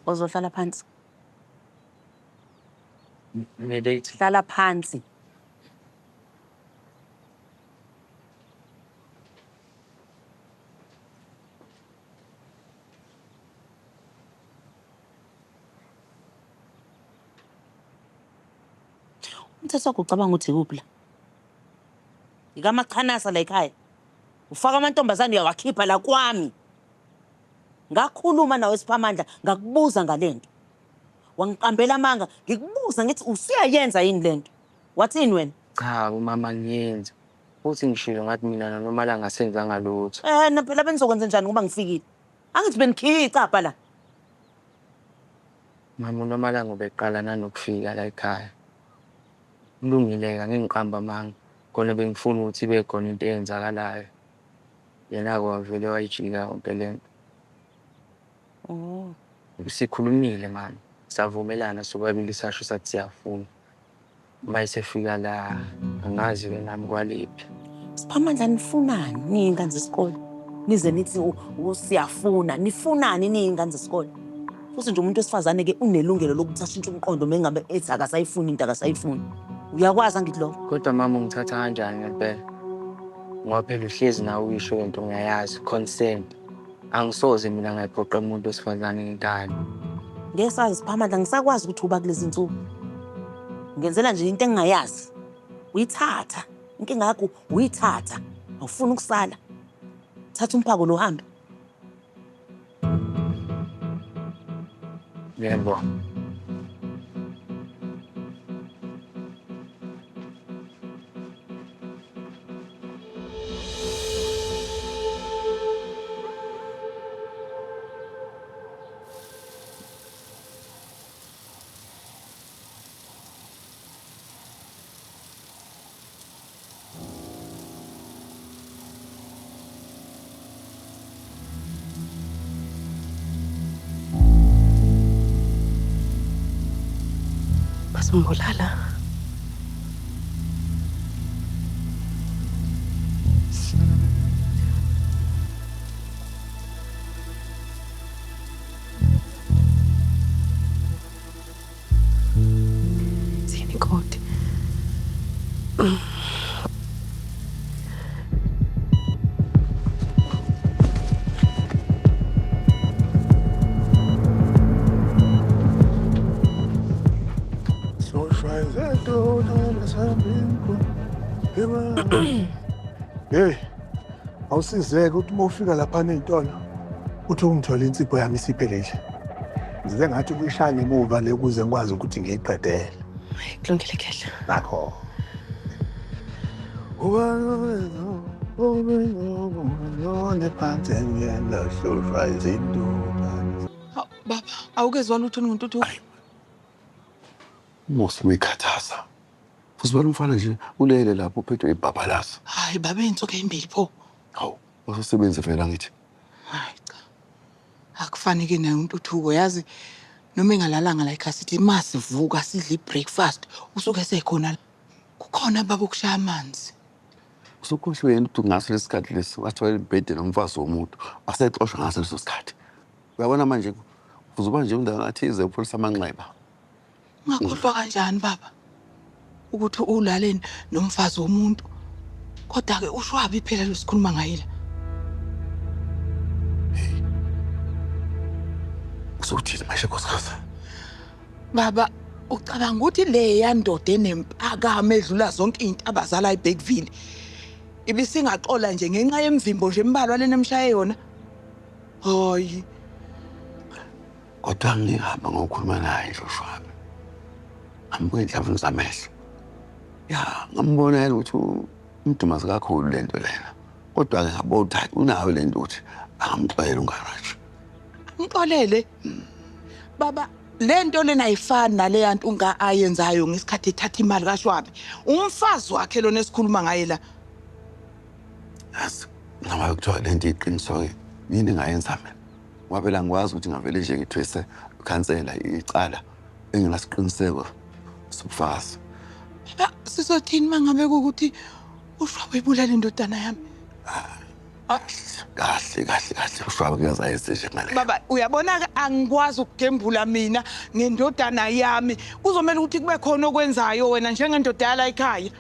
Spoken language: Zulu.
Ozohlala phansi. Ngilethi. Hlala phansi. Umthetho wakho ucabanga ukuthi ikuphi la? Ikamachanasa la ekhaya. Ufaka amantombazane uyawakhipha la kwami. Ngakhuluma nawe Siphamandla ngakubuza ngalento. Wangiqambela amanga ngikubuza ngithi usuyayenza yini lento? Wathini wena? Cha umama ngiyenza. Futhi ngishilo ngathi mina noNomalanga asenzanga lutho. Eh na phela benizokwenza njani ngoba ngifikile? Angithi benikhiye icabha la. Mama uNomalanga ubeqala nanokufika la ekhaya. Kulungile-ke angeke ngiqambe amanga. Kona bengifuna ukuthi ibe khona into eyenzakalayo. Yena-ke wavele wayijika yonke le nto. Oh. Sikhulumile mama, savumelana sobabili sasho sathi siyafuna. Uma esefika la angazi-ke nami kwalephi. Siphamandla nifunani niyingane zesikole? Nize nithi siyafuna, nifunani niyingane zesikole? Futhi nje umuntu wesifazane ke unelungelo lokuthi ashintshe umqondo uma engabe ethi akasayifuni into akasayifuni. Uyakwazi angithi lokho? Kodwa mama ungithatha kanjani ngempela? Ngoba phela uhlezi nawe uyisho lento ngiyayazi, consent. Angisoze mina ngayiphoqa umuntu wesifazane ngenkani. Ngeke sazi Siphamandla ngisakwazi ukuthi uba kulezi nsuku. Ngenzela nje into engingayazi. Uyithatha. Inkinga yakho uyithatha. Awufuni ukusala. Thatha umphako lo hambe. Yebo. Bazongibulala. Thini koti? Hey, awusizeke ukuthi uma ufika laphana ey'tolo uthi ungithole insipho yami isiphelile. Ngize ngathi ukuyishaya ngemuva le ukuze ngikwazi ukuthi ngiyiqedele. Kulungile Khehla. Nakho. Hawu, baba, awukezwa lutho ngontuthuko. Musa uyikhathaza. Uzibona umfana nje ulele lapho uphethwe ibhabhalaza. Hayi baba insuku ezimbili pho. Hawu, ususebenze vele angithi. Hayi cha. Akufanike naye untuthuko yazi noma engalalanga la ekhaya sithi masivuka sidle i-breakfast usuke esekhona la. Kukhona baba ukushaya amanzi. Usukhohliwe yini ukuthi ngaso lesi sikhathi lesi wathola embhedeni umfazi womuntu wasexoshwa ngaso leso sikhathi. Uyabona manje uzoba nje umndeni athize upholisa amanxeba. Ungakhohlwa kanjani baba ukuthi ulale nomfazi womuntu? Kodwa-ke ushwabi phela lo sikhuluma ngaye la. Uzothini manje nkosikazi? Baba, ucabanga ukuthi leya ndoda enempakamo edlula zonke iy'ntaba zala eBergville ibisingaxola nje ngenxa yemvimbo nje embalwa lena emshaye yona? Hayi. Kodwa ngihamba ngokukhuluma naye nje uShwabe. Ngambuka ey'nhlamvini zamehlo. Ya, ngambonela ukuthi umdumazi kakhulu le nto lena. Kodwa-ke ngabona ukuthi hhayi unayo le nto ukuthi angamxolela ungaraji. Mxolele. Baba, le nto lena ayifani naleya nto unga ayenzayo ngesikhathi ethatha imali kaShwabe. Umfazi wakhe lona esikhuluma ngaye la. Yazi, noma kuthiwa le nto iqiniso-ke, yini engayenza mina? Ngoba phela angikwazi ukuthi ngavele nje ngithwese ikhansela icala enginasiqiniseko sobufakazi. Baba, sizothini uma ngabe kuwukuthi uShwabe ibulala indodana yami? Kahle kahle kahle ushwabe kuyazayenze nje ngale. Baba, uyabona-ke angikwazi ukugembula mina ngendodana yami. Kuzomele ukuthi kube khona okwenzayo wena njengendoda yala ekhaya.